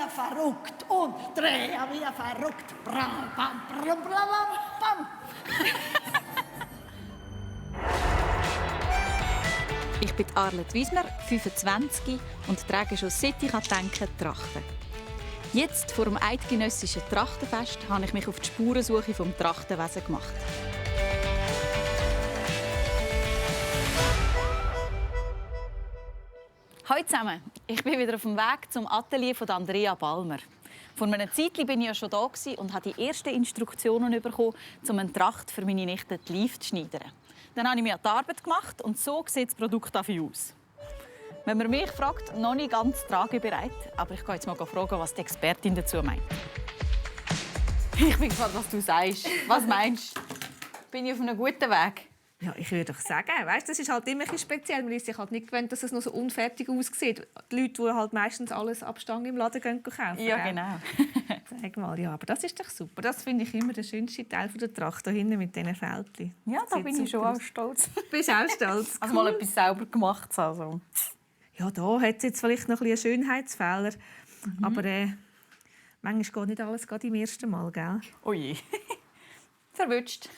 verrückt und drehen wie verrückt. Bram, bam, bram, bram, bam. Ich bin Arlette Wiesner, 25 und trage schon seit ich denken kann, Trachten. Jetzt, vor dem eidgenössischen Trachtenfest, habe ich mich auf die Spurensuche vom Trachtenwesen gemacht. Hallo zusammen, ich bin wieder auf dem Weg zum Atelier von Andrea Balmer. Vor einer Zeit war ich ja schon da und habe die ersten Instruktionen bekommen, um eine Tracht für meine Nichte Liv zu schneidern. Dann habe ich mir an die Arbeit gemacht und so sieht das Produkt dafür aus. Wenn man mich fragt, noch nicht ganz tragebereit, aber ich gehe jetzt mal fragen, was die Expertin dazu meint. Ich bin gespannt, was du sagst. Was meinst du? Bin ich auf einem guten Weg? Ja, ich würde doch sagen, weißt, das ist halt immer ein bisschen speziell. Man ist sich halt nicht gewöhnt, dass es noch so unfertig aussieht. Die Leute, die halt meistens alles ab Stange im Laden gehen kaufen. Ja, gell? genau. Sag mal, ja, aber das ist doch super. Das finde ich immer der schönste Teil der Tracht, da hinten mit diesen Fältchen. Ja, da Sieht bin ich schon super auch aus. stolz. Bist auch stolz? Also mal etwas selber gemacht zu haben. Also. Ja, da hat es jetzt vielleicht noch ein bisschen einen Schönheitsfehler. Aber manchmal geht nicht alles gerade im ersten Mal, gell? Oh je. Verwünscht.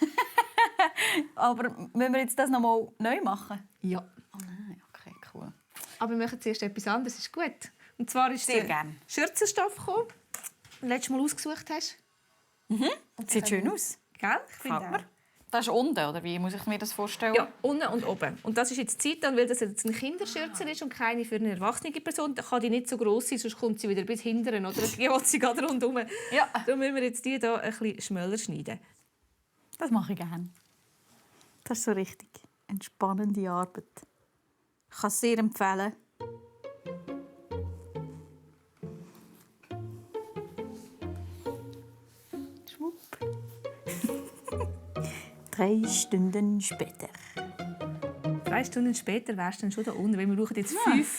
Aber müssen wir jetzt das noch mal neu machen? Ja. Oh nein, okay, cool. Aber wir machen zuerst etwas anderes, ist gut. Und zwar ist Sehr der gern. Schürzenstoff gekommen, den du letztes Mal ausgesucht hast. Sieht schön aus. Gell? Ich finde Gefällt mir. auch. Das ist unten, oder wie muss ich mir das vorstellen? Ja, unten und oben. Und das ist jetzt die Zeit, dann, weil das jetzt ein Kinderschürze ist und keine für eine erwachsene Person, dann kann die nicht so gross sein, sonst kommt sie wieder bis hinten oder die will sie gerade rundherum. Ja. Darum müssen wir jetzt die hier ein bisschen schmäler schneiden. Das mache ich gerne. Das ist so richtig entspannende Arbeit. Ich kann es sehr empfehlen. Schwupp. 3 Stunden später. 3 Stunden später wärst du dann schon da unten, weil wir brauchen jetzt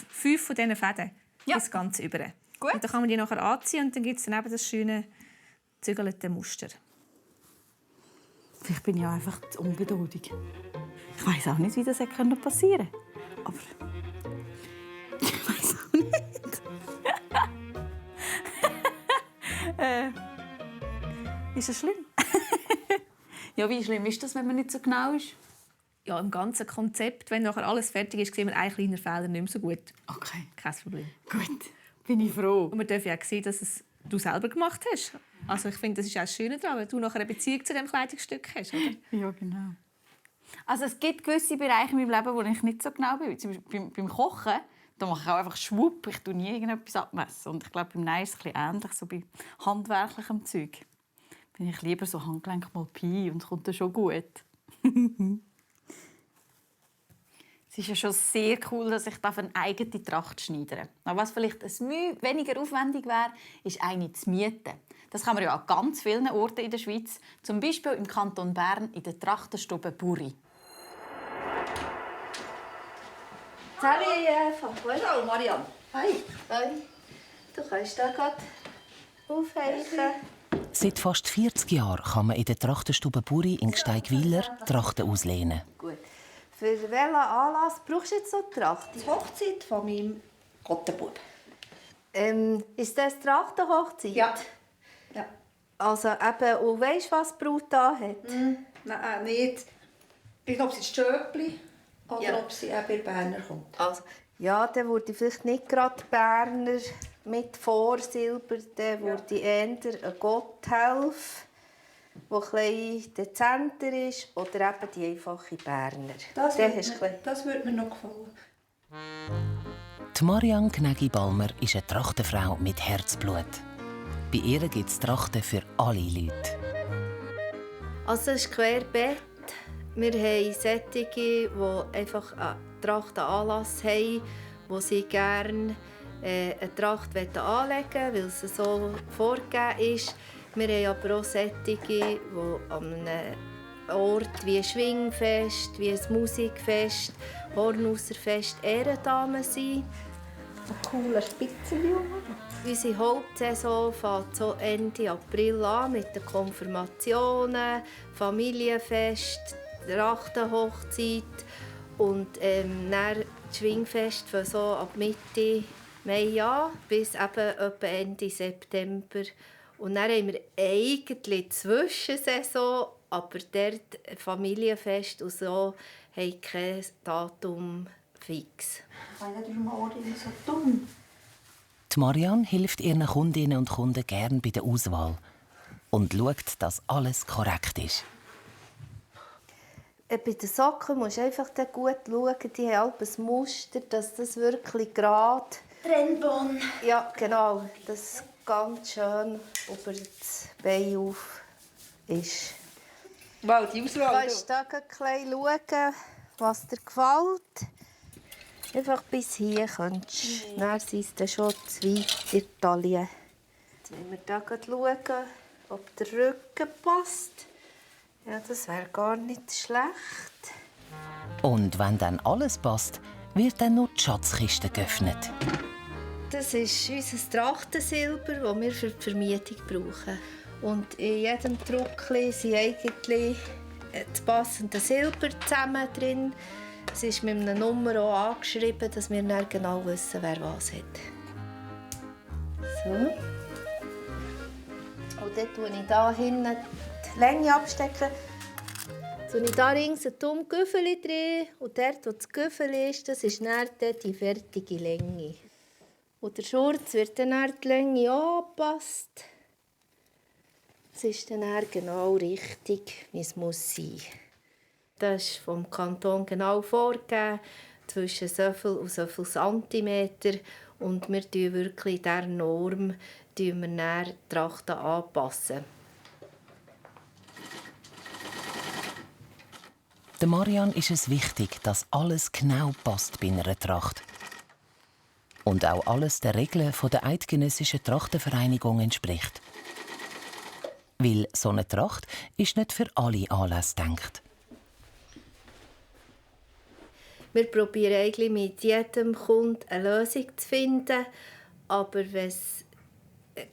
5 von diesen Fäden. Ja. Das Ganze über. Gut. Und dann kann man die nachher anziehen und dann gibt es dann eben das schöne gezügelte Muster. Vielleicht bin ich auch einfach zu ungeduldig. Ich weiß auch nicht, wie das hätte passieren können. Aber ich weiß auch nicht. Ist das schlimm? Ja, wie schlimm ist das, wenn man nicht so genau ist? Ja, im ganzen Konzept, wenn nachher alles fertig ist, sehen wir einen kleinen Fehler nicht mehr so gut. Okay, Kein Problem. gut. Bin ich froh. Und man darf ja auch sehen, dass es du selber gemacht hast. Also ich finde, das ist auch das Schöne daran, wenn du nachher eine Beziehung zu diesem Kleidungsstück hast, oder? Ja, genau. Also es gibt gewisse Bereiche in meinem Leben, wo ich nicht so genau bin. Zum Beispiel beim Kochen, da mache ich auch einfach Schwupp. Ich tue nie irgendetwas abmessen. Und ich glaube, beim Nein ist es ein bisschen ähnlich, so bei handwerklichem Zeug. Bin ich lieber so Handgelenk mal Pi und es kommt dann schon gut. Es ist ja schon sehr cool, dass ich eine eigene Tracht schneidern darf. Aber was vielleicht ein Mühe weniger aufwendig wäre, ist eine zu mieten. Das kann man ja an ganz vielen Orten in der Schweiz, zum Beispiel im Kanton Bern in der Trachtenstube Buri. Hallo Marianne. Hi. Hi. Du kannst da gerade aufhelfen. Seit fast 40 Jahren kann man in der Trachtenstube Buri in Gsteigwiller Trachten auslehnen. Gut. Für welchen Anlass brauchst du jetzt so die Tracht? Die Hochzeit von meinem Gottenbub. Ist das die Trachtenhochzeit? Ja. Ja. Also eben, und weisst du, was die Braut da hat? Nein, nicht. Ich glaube, sie ist Stöckli oder Ja. ob sie eben in Berner kommt. Also, ja, dann würde ich vielleicht nicht gerade Berner mit Vorsilber, dann würde ich eher eine Gotthelf, die etwas dezenter ist, oder eben die einfache Berner. Das Dann würde hast du mir, das würde mir noch gefallen. Die Marianne Gnägi-Balmer ist eine Trachtenfrau mit Herzblut. Bei ihr gibt es Trachten für alle Leute. Also es ist querbeet. Wir haben solche, die einfach einen Trachtenanlass haben, wo sie gerne eine Tracht anlegen wollen, weil es so vorgegeben ist. Wir haben aber auch solche, die an einem Ort wie ein Schwingfest, wie ein Musikfest, Hornusserfest Ehrendamen sind. Ein cooler Spitzenjunge. Unsere Hauptsaison fängt so Ende April an mit den Konfirmationen, Familienfest, Trachtenhochzeit und dann das Schwingfest von so ab Mitte Mai an bis eben etwa Ende September. Und dann haben wir eigentlich die Zwischensaison, aber dort Familienfest und so haben kein Datum fix. So dumm. Die Marianne hilft ihren Kundinnen und Kunden gern bei der Auswahl und schaut, dass alles korrekt ist. Bei den Socken musst du einfach gut schauen, die haben ein Muster, dass das wirklich gerade... Trennbahn. Ja, genau, dass ganz schön über das Bein auf ist. Wow, die Auswahl. Du kannst da ein bisschen schauen, was dir gefällt. Einfach bis hier könntest du. Dann sind es dann schon zu weit in die Taille. Jetzt wollen wir da schauen, ob der Rücken passt. Ja, das wäre gar nicht schlecht. Und wenn dann alles passt, wird dann noch die Schatzkiste geöffnet. Das ist unser Trachtensilber, das wir für die Vermietung brauchen. Und in jedem Druckli sind eigentlich das passende Silber zusammen drin. Es ist mit einer Nummer auch angeschrieben, dass wir dann genau wissen, wer was hat. So. Und dann tue ich hier hinten die Länge abstecken. Tue ich hier rings ein dummes Güffeli drin. Und dort, wo das Güffeli ist, das ist dann die fertige Länge. Und der Schurz wird dann die Länge angepasst. Es ist dann genau richtig, wie es muss sein. Das ist vom Kanton genau vorgegeben, zwischen so viel und so viel Zentimeter. Und wir passen wirklich dieser Norm die Trachten anpassen. Der Marianne ist es wichtig, dass alles genau passt bei einer Tracht. Und auch alles den Regeln der Eidgenössischen Trachtenvereinigung entspricht. Weil so eine Tracht ist nicht für alle Anlässe gedacht. Wir probieren eigentlich mit jedem Kunden eine Lösung zu finden. Aber wenn es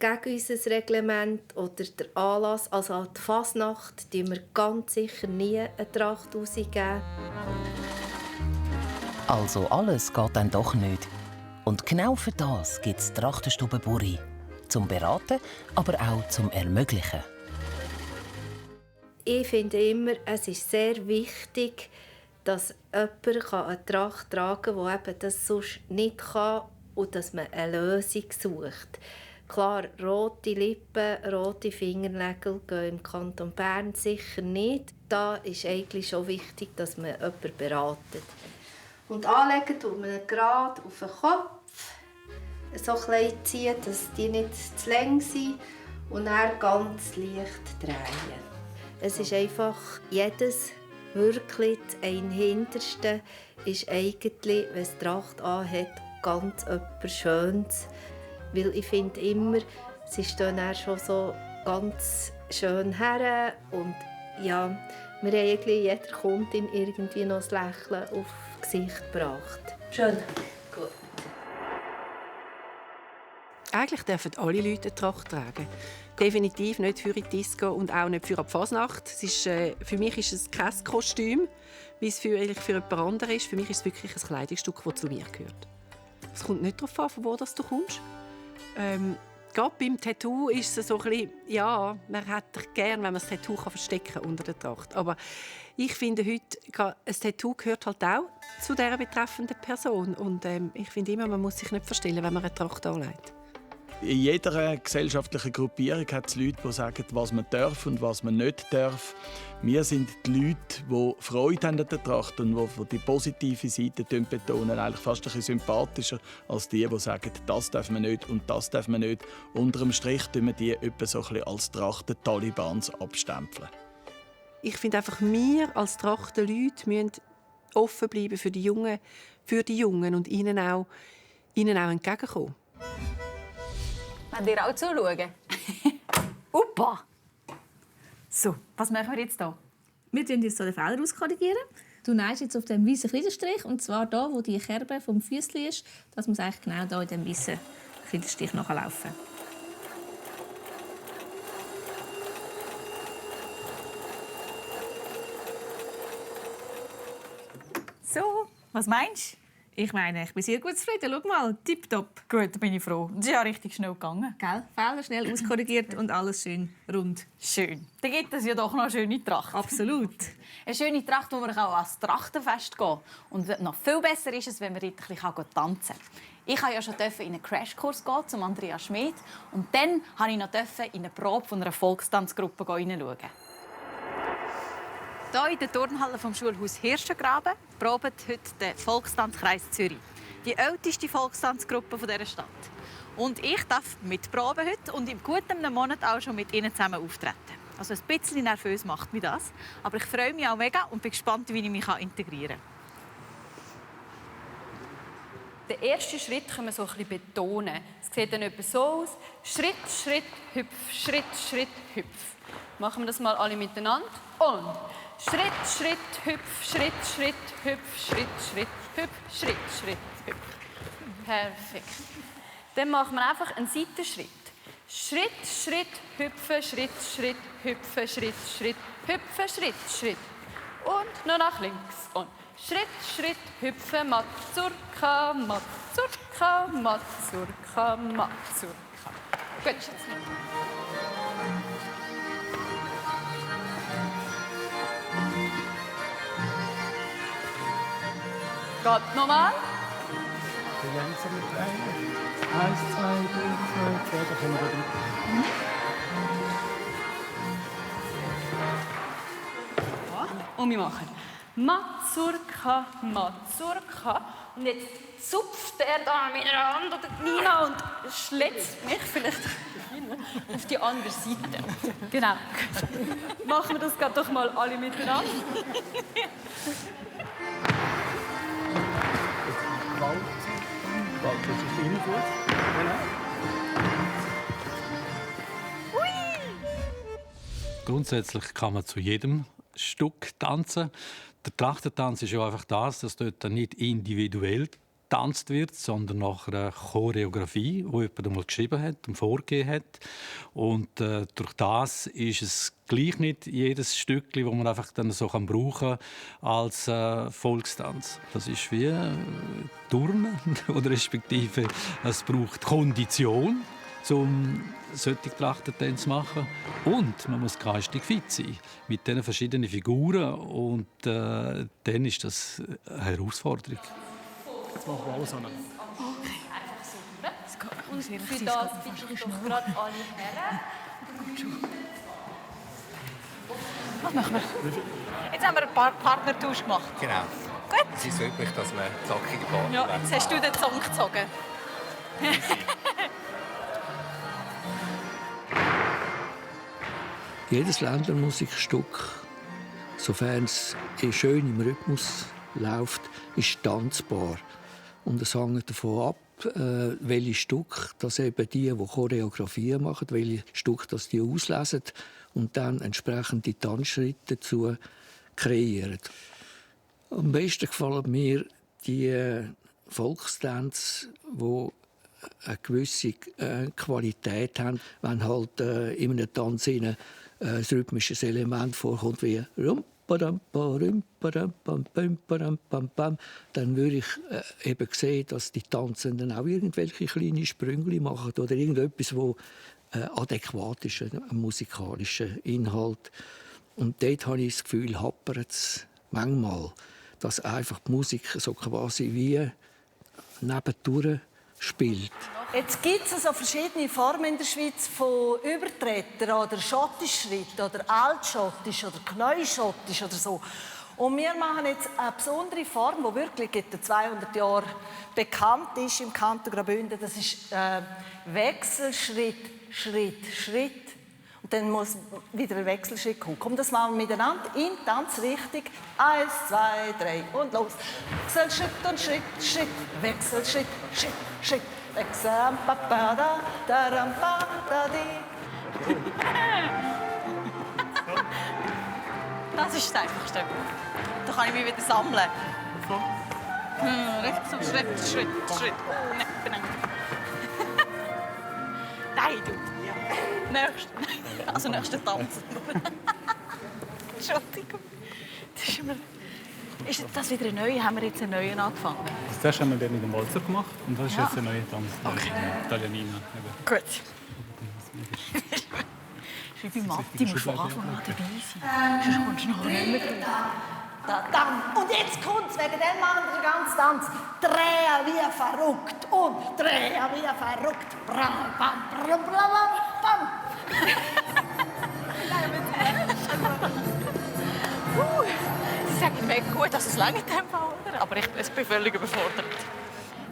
gegen unser Reglement oder der Anlass, also an die Fasnacht, geben wir ganz sicher nie eine Tracht rausgeben. Also alles geht dann doch nicht. Und genau für das gibt es die Trachtenstube Buri. Zum Beraten, aber auch zum Ermöglichen. Ich finde immer, es ist sehr wichtig, dass jemand eine Tracht tragen kann, der das sonst nicht kann und dass man eine Lösung sucht. Klar, rote Lippen, rote Fingernägel gehen im Kanton Bern sicher nicht. Da ist eigentlich schon wichtig, dass man jemanden beratet. Und anlegen tut man gerade auf den Kopf, so klein ziehen, dass die nicht zu lang sind und dann ganz leicht drehen. Es ist einfach jedes wirklich ein Hinterste ist eigentlich, wenn es Tracht anhat, ganz etwas Schönes. Weil ich finde immer, sie stehen dann schon so ganz schön her und ja, wir haben eigentlich jeder Kundin irgendwie noch ein Lächeln aufs Gesicht gebracht. Schön. Gut. Eigentlich dürfen alle Leute eine Tracht tragen. Definitiv nicht für die Disco und auch nicht für die Fasnacht. Für mich ist es kein Kostüm, wie es für jemand anderes ist. Für mich ist es wirklich ein Kleidungsstück, das zu mir gehört. Es kommt nicht darauf an, von wo du kommst. Gerade beim Tattoo ist es so ein bisschen, ja, man hat gerne, wenn man das Tattoo verstecken kann unter der Tracht. Aber ich finde heute, ein Tattoo gehört halt auch zu dieser betreffenden Person. Und ich finde immer, man muss sich nicht verstellen, wenn man eine Tracht anlegt. In jeder gesellschaftlichen Gruppierung hat es Leute, die sagen, was man darf und was man nicht darf. Wir sind die Leute, die Freude haben an der Tracht und die die positive Seite betonen, eigentlich fast ein bisschen sympathischer als die sagen, das darf man nicht und das darf man nicht. Unter dem Strich tun wir die etwa so ein bisschen als Trachten-Talibans abstempeln. Ich finde einfach, wir als Trachtenleute müssen offen bleiben für die Jungen und ihnen auch entgegenkommen. Wollt ihr auch zuschauen? Opa! So, was machen wir jetzt hier? Wir korrigieren jetzt den Fehler auskorrigieren. Du neigst jetzt auf den weißen Kleiderstrich und zwar da, wo die Kerbe vom Füßli ist. Das muss eigentlich genau da in dem weißen Kleiderstrich nachlaufen. So, was meinst du? Ich meine, ich bin sehr gut zufrieden. Schau mal, tipptopp. Gut, da bin ich froh. Das ist ja richtig schnell gegangen. Gell? Fehler schnell auskorrigiert und alles schön rund. Schön. Dann gibt es ja doch noch eine schöne Tracht. Absolut. Eine schöne Tracht, wo wir auch ans Trachtenfest gehen. Und noch viel besser ist es, wenn man dort ein bisschen tanzen kann. Ich durfte ja schon in einen Crashkurs gehen zum Andreas Schmid. Und dann durfte ich noch in eine Probe von einer Volkstanzgruppe hineinschauen. Hier in der Turnhalle vom Schulhaus Hirschengraben probt heute der Volkstanzkreis Zürich. Die älteste Volkstanzgruppe dieser Stadt. Und ich darf mitproben heute und in gut einem Monat auch schon mit ihnen zusammen auftreten. Also ein bisschen nervös macht mich das. Aber ich freue mich auch mega und bin gespannt, wie ich mich integrieren kann. Den ersten Schritt können wir so ein bisschen betonen. Es sieht dann etwa so aus. Schritt, Schritt, Hüpf, Schritt, Schritt, Hüpf. Machen wir das mal alle miteinander. Und Schritt, Schritt, Hüpf, Schritt, Schritt, Hüpf, Schritt, Schritt, Hüpf, Schritt, Schritt, Hüpf. Perfekt. Dann machen wir einfach einen Seitenschritt. Schritt, Schritt, hüpfen, Schritt, Schritt, hüpfen, Schritt, Schritt, hüpfen, Schritt, Schritt. Und noch nach links. Und Schritt, Schritt, hüpfen, Mazurka, Mazurka, Mazurka, Mazurka. Gut, Schätzchen. Geht nochmal. Langsam mit rein. 1, 2, 3, 4, da kommen wir rein. Und wir machen Mazurka, Mazurka. Und jetzt zupft er da mit einer Hand oder Nina und schlägt mich vielleicht auf die andere Seite. Genau. Machen wir das gerade doch mal alle miteinander. Das ist Innenfuß. Genau. Grundsätzlich kann man zu jedem Stück tanzen. Der Trachtentanz ist ja einfach das, dass dort nicht individuell getanzt wird, sondern nach einer Choreografie, die jemand einmal geschrieben hat und vorgegeben hat. Und durch das ist es gleich nicht jedes Stückchen, das man einfach dann so brauchen kann als Volkstanz. Das ist wie Turnen oder respektive es braucht Kondition, um solche Trachtentänze zu machen. Und man muss geistig fit sein mit diesen verschiedenen Figuren. Und dann ist das eine Herausforderung. Jetzt machen wir alles an. Und für das bitte ich doch gerade alle her. Was machen wir? Jetzt haben wir einen Partnertausch gemacht. Genau. Gut. Es ist üblich, dass man zackige Partner Ja, jetzt hast du den Song gezogen. Jedes Ländlermusikstück, sofern es schön im Rhythmus läuft, ist tanzbar. Und es hängt davon ab, welche Stück das eben die Choreografie machen, welche Stück das die auslesen und dann entsprechende Tanzschritte dazu kreieren. Am besten gefallen mir die Volkstänze, die eine gewisse Qualität haben, wenn halt in einem Tanz ein rhythmisches Element vorkommt wie dann würde ich eben sehen, dass die Tanzenden auch irgendwelche kleine Sprünge machen oder irgendetwas, das adäquat ist, ein musikalischer Inhalt. Und dort habe ich das Gefühl, hapert es manchmal, dass einfach die Musik so quasi wie nebendurch spielt. Jetzt gibt es so verschiedene Formen in der Schweiz von Übertretern oder Schottischschritt oder Altschottisch oder Knäuschottisch oder so. Und wir machen jetzt eine besondere Form, die wirklich seit 200 Jahren bekannt ist im Kanton Graubünden. Das ist Wechselschritt, Schritt, Schritt. Und dann muss wieder ein Wechselschritt kommen. Komm, das machen wir miteinander in Tanzrichtung. 1, 2, 3 und los. Wechselschritt und Schritt, Schritt. Wechselschritt, Schritt, Schritt. Wechsel, pa, pa, da, da, pa, da, di. Das ist das Einfachste. Da kann ich mich wieder sammeln. Richtig so Schritt, Schritt, Schritt. Nein, du. Also nächster Tanz. Entschuldigung. Das ist immer Ist das wieder ein neuer? Haben wir jetzt einen neuen angefangen? Zuerst haben wir den mit dem Walzer gemacht und das ist Ja. jetzt ein neuer Tanz, der Italianina. Gut. Ich bin Matti, musst von Anfang an dabei sein. Sonst kommst du nachher nicht mehr drin. Dann. Und jetzt kommt's, wegen dem machen wir den ganzen Tanz. Drehen wie verrückt und drehen wie verrückt. Bram, bam, bram, bram, bam. Sie sagen mega gut, dass es lange Tempo oder? Aber ich bin völlig überfordert.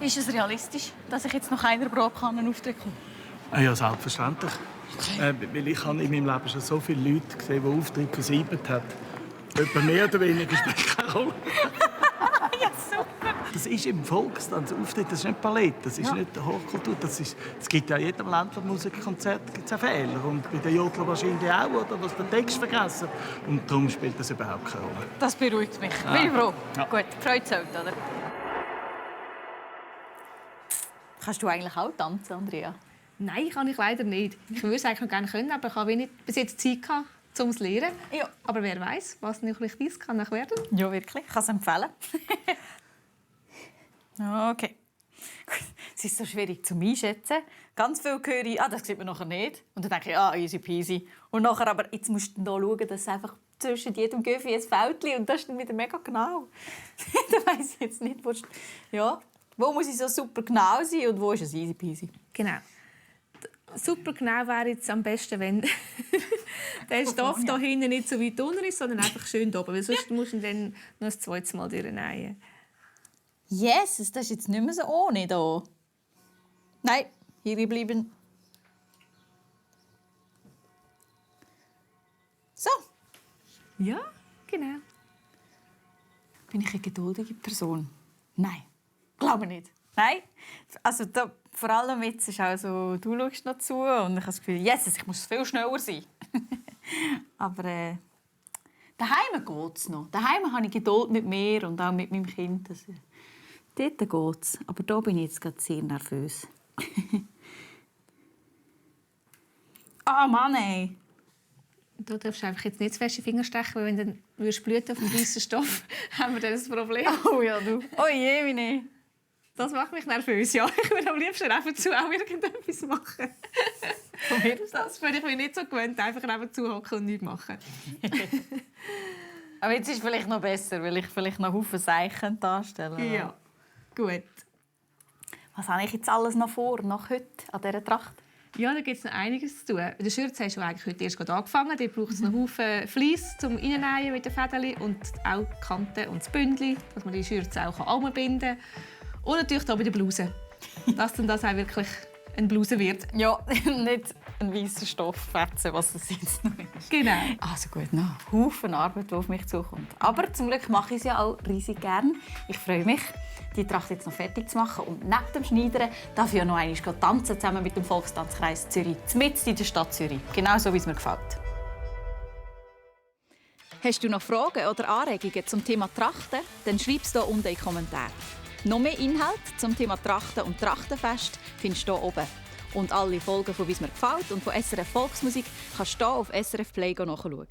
Ist es realistisch, dass ich jetzt noch einer Probe einen Auftritt bekomme? Ja, selbstverständlich. Weil ich habe in meinem Leben schon so viele Leute gesehen, die Auftritte versiebert haben. Etwa mehr oder weniger spielt keine Rolle. Ja, super. Das ist im Volkstanz. Auftritt, das ist nicht Ballett, das ist nicht Hochkultur. Es gibt ja in jedem Ländlermusikkonzert gibt's auch Fehler. Und bei den Jodler wahrscheinlich auch, oder? Was den Text vergessen. Und darum spielt das überhaupt keine Rolle. Das beruhigt mich. Bin ich froh. Ja. Gut, Freude zählt, oder? Kannst du eigentlich auch tanzen, Andrea? Nein, kann ich leider nicht. Ich würde es eigentlich noch gerne können, aber ich habe nicht bis jetzt Zeit gehabt, um es zu lernen. Ja. Aber wer weiß, was nicht dies kann noch werden. Ja, wirklich. Ich kann es empfehlen. Okay. Es ist so schwierig zu einschätzen. Ganz viel höre ich, das sieht man nachher nicht. Und dann denke ich, easy peasy. Und nachher aber, jetzt musst du da schauen, dass es einfach zwischen jedem Göffi ein Fältchen und das ist dann wieder mega genau. Dann weiss ich jetzt nicht, wo muss ich so super genau sein und wo ist es easy peasy. Genau. Super genau wäre jetzt am besten, wenn der Stoff hier hinten nicht so weit unten ist, sondern einfach schön da oben. Weil sonst musst du ihn dann noch ein zweites Mal durchnähen. Yes, das ist jetzt nicht mehr so ohne da. Nein, hier bleiben. So. Ja, genau. Bin ich eine geduldige Person? Nein, glaube nicht. Nein, also da, vor allem jetzt ist auch so, du schaust noch zu und ich habe das Gefühl, yes, ich muss viel schneller sein. Aber daheim geht es noch. Daheim habe ich Geduld mit mir und auch mit meinem Kind. Also, dort geht es. Aber da bin ich jetzt gerade sehr nervös. Mann, ey. Du darfst einfach jetzt nicht zu fest in die Finger stechen, weil wenn du dann blüten auf dem weißen Stoff, haben wir dann ein Problem. Oh ja, du. Oh je, meine. Das macht mich nervös, ja. Ich würde am liebsten einfach zu auch irgendetwas machen. Das würde ich mir nicht so gewöhnt, einfach nebenzu hocken und nichts machen. Aber jetzt ist es vielleicht noch besser, weil ich vielleicht noch Haufen Zeichen darstellen. Ja, gut. Was habe ich jetzt alles noch vor, nach heute, an dieser Tracht? Ja, da gibt es noch einiges zu tun. In der Schürze hast du eigentlich heute erst angefangen. Dort braucht es noch Haufen Fleiss zum Reinnähen mit den Fäden und auch die Kanten und das Bündel, dass man die Schürze auch anbinden kann. Und natürlich hier bei der Bluse. Dass dann das auch wirklich eine Bluse wird. Ja, nicht ein weißer Stofffetzen, was das jetzt noch ist. Genau. Also gut, noch Haufen Arbeit, die auf mich zukommt. Aber zum Glück mache ich es ja auch riesig gern. Ich freue mich, die Tracht jetzt noch fertig zu machen. Und neben dem Schneidern darf ich ja noch einmal tanzen, zusammen mit dem Volkstanzkreis Zürich, mitten in der Stadt Zürich. Genau so, wie es mir gefällt. Hast du noch Fragen oder Anregungen zum Thema Trachten? Dann schreib es hier unten in die Kommentare. Noch mehr Inhalt zum Thema Trachten und Trachtenfest findest du hier oben. Und alle Folgen von «Wie es mir gefällt» und von SRF Volksmusik kannst du hier auf SRF Play nachschauen.